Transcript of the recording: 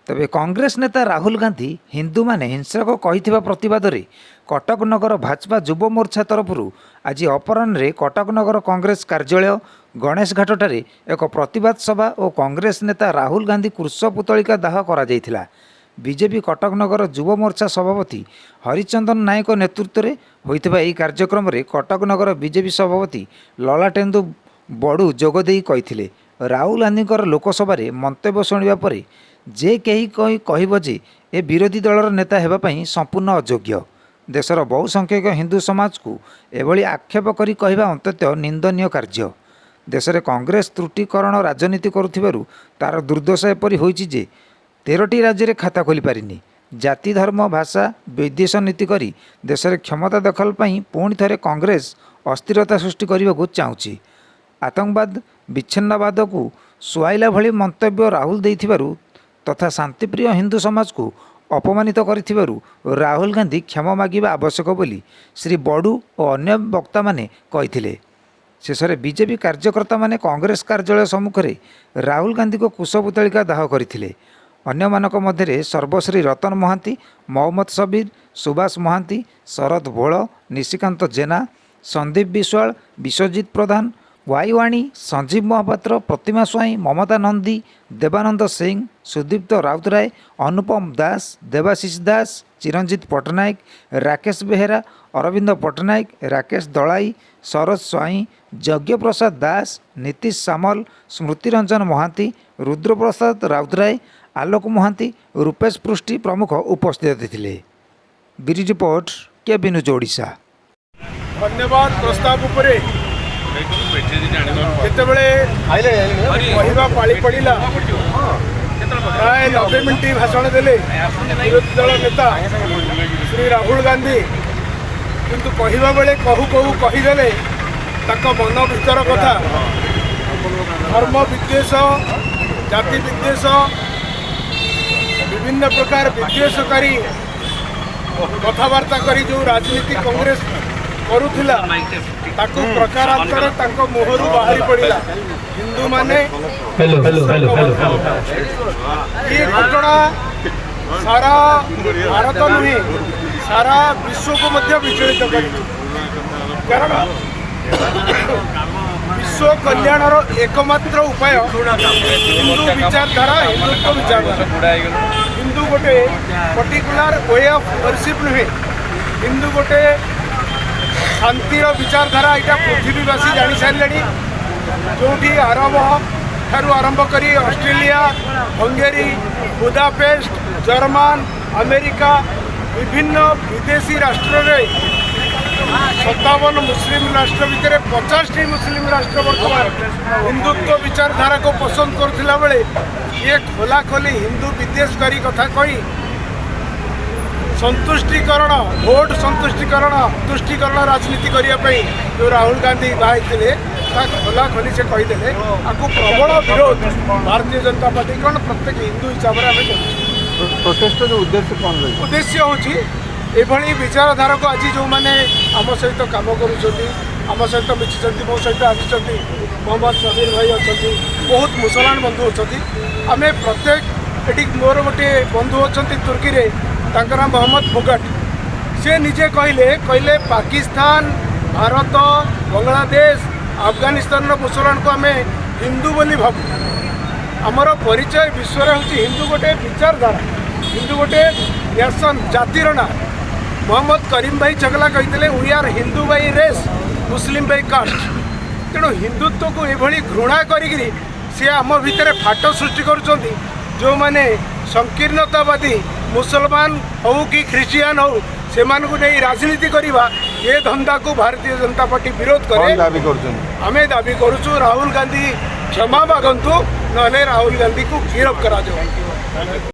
ତେବେ କଂଗ୍ରେସ ନେତା ରାହୁଲ ଗାନ୍ଧୀ ହିନ୍ଦୁମାନେ ହିଂସକ କହିଥିବା ପ୍ରତିବାଦରେ କଟକ ନଗର ଭାଜପା ଯୁବ ମୋର୍ଚ୍ଚା ତରଫରୁ ଆଜି ଅପରାହ୍ନରେ କଟକ ନଗର କଂଗ୍ରେସ କାର୍ଯ୍ୟାଳୟ ଗଣେଶ ଘାଟଠାରେ ଏକ ପ୍ରତିବାଦ ସଭା ଓ କଂଗ୍ରେସ ନେତା ରାହୁଲ ଗାନ୍ଧୀ କୁଶ ପୁତଳିକା ଦାହ କରାଯାଇଥିଲା। ବିଜେପି କଟକ ନଗର ଯୁବ ମୋର୍ଚ୍ଚା ସଭାପତି ହରିଚନ୍ଦନ ନାୟକ ନେତୃତ୍ୱରେ ହୋଇଥିବା ଏହି କାର୍ଯ୍ୟକ୍ରମରେ କଟକ ନଗର ବିଜେପି ସଭାପତି ଲଲାଟେନ୍ଦୁ ବଡ଼ୁ ଯୋଗ ଦେଇ କହିଥିଲେ, ରାହୁଲ ଗାନ୍ଧୀଙ୍କର ଲୋକସଭାରେ ମନ୍ତବ୍ୟ ଶୁଣିବା ପରେ ଯେ କେହି କହିବ ଯେ ଏ ବିରୋଧୀ ଦଳର ନେତା ହେବା ପାଇଁ ସମ୍ପୂର୍ଣ୍ଣ ଅଯୋଗ୍ୟ। ଦେଶର ବହୁସଂଖ୍ୟକ ହିନ୍ଦୁ ସମାଜକୁ ଏଭଳି ଆକ୍ଷେପ କରି କହିବା ଅତ୍ୟନ୍ତ ନିନ୍ଦନୀୟ କାର୍ଯ୍ୟ। ଦେଶରେ କଂଗ୍ରେସ ତୁଷ୍ଟୀକରଣ ରାଜନୀତି କରୁଥିବାରୁ ତା'ର ଦୁର୍ଦ୍ଦଶା ଏପରି ହୋଇଛି ଯେ 13ଟି ରାଜ୍ୟରେ ଖାତା ଖୋଲିପାରିନି। ଜାତି, ଧର୍ମ, ଭାଷା ବିଦ୍ୱେଷ ନୀତି କରି ଦେଶରେ କ୍ଷମତା ଦଖଲ ପାଇଁ ପୁଣି ଥରେ କଂଗ୍ରେସ ଅସ୍ଥିରତା ସୃଷ୍ଟି କରିବାକୁ ଚାହୁଁଛି। ଆତଙ୍କବାଦ, ବିଚ୍ଛିନ୍ନବାଦକୁ ସୁହାଇଲା ଭଳି ମନ୍ତବ୍ୟ ରାହୁଲ ଦେଇଥିବାରୁ ତଥା ଶାନ୍ତିପ୍ରିୟ ହିନ୍ଦୁ ସମାଜକୁ ଅପମାନିତ କରିଥିବାରୁ ରାହୁଲ ଗାନ୍ଧୀ କ୍ଷମା ମାଗିବା ଆବଶ୍ୟକ ବୋଲି ଶ୍ରୀ ବଡ଼ୁ ଓ ଅନ୍ୟ ବକ୍ତାମାନେ କହିଥିଲେ। ଶେଷରେ ବିଜେପି କାର୍ଯ୍ୟକର୍ତ୍ତାମାନେ କଂଗ୍ରେସ କାର୍ଯ୍ୟାଳୟ ସମ୍ମୁଖରେ ରାହୁଲ ଗାନ୍ଧୀଙ୍କ କୁଶପୁତଳିକା ଦାହ କରିଥିଲେ। ଅନ୍ୟମାନଙ୍କ ମଧ୍ୟରେ ସର୍ବଶ୍ରୀ ରତନ ମହାନ୍ତି, ମହମ୍ମଦ ସବିର, ସୁଭାଷ ମହାନ୍ତି, ଶରତ ଭୋଳ, ନିଶିକାନ୍ତ ଜେନା, ସନ୍ଦୀପ ବିଶ୍ୱାଳ, ବିଶ୍ୱଜିତ ପ୍ରଧାନ, ୱାଇୱାଣୀ, ସଞ୍ଜୀବ ମହାପାତ୍ର, ପ୍ରତିମା ସ୍ୱାଇଁ, ମମତା ନନ୍ଦୀ, ଦେବାନନ୍ଦ ସିଂ, ସୁଦୀପ୍ତ ରାଉତରାୟ, ଅନୁପମ ଦାସ, ଦେବାଶିଷ ଦାସ, ଚିରଞ୍ଜିତ ପଟ୍ଟନାୟକ, ରାକେଶ ବେହେରା, ଅରବିନ୍ଦ ପଟ୍ଟନାୟକ, ରାକେଶ ଦଳାଇ, ସରୋଜ ସ୍ୱାଇଁ, ଯଜ୍ଞପ୍ରସାଦ ଦାସ, ନୀତିଶ ସାମଲ, ସ୍ମୃତିରଞ୍ଜନ ମହାନ୍ତି, ରୁଦ୍ରପ୍ରସାଦ ରାଉତରାୟ, ଆଲୋକ ମହାନ୍ତି, ରୂପେଶ ପୃଷ୍ଟି ପ୍ରମୁଖ ଉପସ୍ଥିତ ଥିଲେ। ବ୍ୟୁରୋ ରିପୋର୍ଟ, କେବି ନ୍ୟୁଜ୍ ଓଡ଼ିଶା। ଧନ୍ୟବାଦ ପ୍ରସ୍ତାବ ଉପରେ ଯେତେବେଳେ କହିବା ପାଳି ପଡ଼ିଲା, ପ୍ରାୟ 90 ମିନିଟ୍ ଭାଷଣ ଦେଲେ ବିରୋଧୀ ଦଳ ନେତା ଶ୍ରୀ ରାହୁଲ ଗାନ୍ଧୀ। କିନ୍ତୁ କହିବା ବେଳେ କହୁ କହୁ କହିଦେଲେ ତାଙ୍କ ମନ ଭିତର କଥା। ଧର୍ମ ବିଦ୍ୱେଷ, ଜାତି ବିଦ୍ୱେଷ, ବିଭିନ୍ନ ପ୍ରକାର ବିଦ୍ୱେଷକାରୀ କଥାବାର୍ତ୍ତା କରି ଯେଉଁ ରାଜନୀତି କଂଗ୍ରେସ କରୁଥିଲା, ତାକୁ ପ୍ରକାରାନ୍ତରେ ତାଙ୍କ ମୁହଁରୁ ବାହାରି ପଡ଼ିଲା ହିନ୍ଦୁମାନେ। ଏ ଘଟଣା ସାରା ଭାରତ ନୁହେଁ, ସାରା ବିଶ୍ୱକୁ ମଧ୍ୟ ବିଚଳିତ କରିଛି। କାରଣ ବିଶ୍ୱ କଲ୍ୟାଣର ଏକମାତ୍ର ଉପାୟ ହିନ୍ଦୁ ବିଚାରଧାରା, ହିନ୍ଦୁତ୍ୱ ବିଚାରଧାରା। ହିନ୍ଦୁ ଗୋଟେ ପର୍ଟିକୁଲାର we of worship ନୁହେଁ, ହିନ୍ଦୁ ଗୋଟେ ଶାନ୍ତିର ବିଚାରଧାରା। ଏଇଟା ପୃଥିବୀବାସୀ ଜାଣିସାରିଲେଣି। ଯେଉଁଠି ଆରବ ଠାରୁ ଆରମ୍ଭ କରି Australia, Hungary, Budapest, German, America, ବିଭିନ୍ନ ବିଦେଶୀ ରାଷ୍ଟ୍ରରେ 57 ମୁସଲିମ ରାଷ୍ଟ୍ର ଭିତରେ 50ଟି ମୁସଲିମ ରାଷ୍ଟ୍ର ବର୍ତ୍ତମାନ ହିନ୍ଦୁତ୍ୱ ବିଚାରଧାରାକୁ ପସନ୍ଦ କରୁଥିଲା ବେଳେ ଇଏ ଖୋଲାଖୋଲି ହିନ୍ଦୁ ବିଦ୍ୱେଷକାରୀ କଥା କହି ସନ୍ତୁଷ୍ଟୀକରଣ, ଭୋଟ ସନ୍ତୁଷ୍ଟୀକରଣ, ତୁଷ୍ଟୀକରଣ ରାଜନୀତି କରିବା ପାଇଁ ଯେଉଁ ରାହୁଲ ଗାନ୍ଧୀ ବାହାରିଥିଲେ, ତା ଖୋଲାଖୋଲି ସେ କହିଦେଲେ। ଆକୁ ପ୍ରବଳ ବିରୋଧ ଭାରତୀୟ ଜନତା ପାର୍ଟି କ'ଣ, ପ୍ରତ୍ୟେକ ହିନ୍ଦୁ ହିସାବରେ ଆମେ କରୁଛୁ। ପ୍ରୋଟେଷ୍ଟର ଯୋଉ ଉଦ୍ଦେଶ୍ୟ କ'ଣ ରହିଛି? ଉଦ୍ଦେଶ୍ୟ ହେଉଛି ଏଭଳି ବିଚାରଧାରାକୁ ଆଜି ଯେଉଁମାନେ ଆମ ସହିତ କାମ କରୁଛନ୍ତି, ଆମ ସହିତ ମିଶିଛନ୍ତି, ମୋ ସହିତ ଆସିଛନ୍ତି ମୋହମ୍ମଦ ସବିର ଭାଇ ଅଛନ୍ତି, ବହୁତ ମୁସଲମାନ ବନ୍ଧୁ ଅଛନ୍ତି। ଆମେ ପ୍ରତ୍ୟେକ ଏଠି ମୋର ଗୋଟିଏ ବନ୍ଧୁ ଅଛନ୍ତି ତୁର୍କୀରେ, ତାଙ୍କ ନାଁ ମହମ୍ମଦ ଫୋଗାଟ। ସେ ନିଜେ କହିଲେ, ପାକିସ୍ତାନ, ଭାରତ, ବାଂଲାଦେଶ, ଆଫଗାନିସ୍ତାନର ମୁସଲମାନକୁ ଆମେ ହିନ୍ଦୁ ବୋଲି ଭାବୁ। ଆମର ପରିଚୟ ବିଶ୍ୱରେ ହେଉଛି ହିନ୍ଦୁ ଗୋଟେ ବିଚାରଧାରା, ହିନ୍ଦୁ ଗୋଟେ ନେସନ୍, ଜାତିର ନାଁ। ମହମ୍ମଦ କରିମ ଭାଇ ଚଗଲା କହିଥିଲେ, "We are Hindu by race, Muslim by caste." ତେଣୁ ହିନ୍ଦୁତ୍ୱକୁ ଏଭଳି ଘୃଣା କରିକିରି ସିଏ ଆମ ଭିତରେ ଫାଟ ସୃଷ୍ଟି କରୁଛନ୍ତି। ଯେଉଁମାନେ ସଂକୀର୍ଣ୍ଣତାବାଦୀ, ମୁସଲମାନ ହଉ କି ଖ୍ରୀଷ୍ଟିଆନ ହଉ, ସେମାନଙ୍କୁ ନେଇ ରାଜନୀତି କରିବା, ଏ ଧନ୍ଦାକୁ ଭାରତୀୟ ଜନତା ପାର୍ଟି ବିରୋଧ କରେ। କ'ଣ ଦାବି କରୁଛନ୍ତି? ଆମେ ଦାବି କରୁଛୁ ରାହୁଲ ଗାନ୍ଧୀ କ୍ଷମା ମାଗନ୍ତୁ, ନହେଲେ ରାହୁଲ ଗାନ୍ଧୀକୁ ଗିରଫ କରାଯାଉ।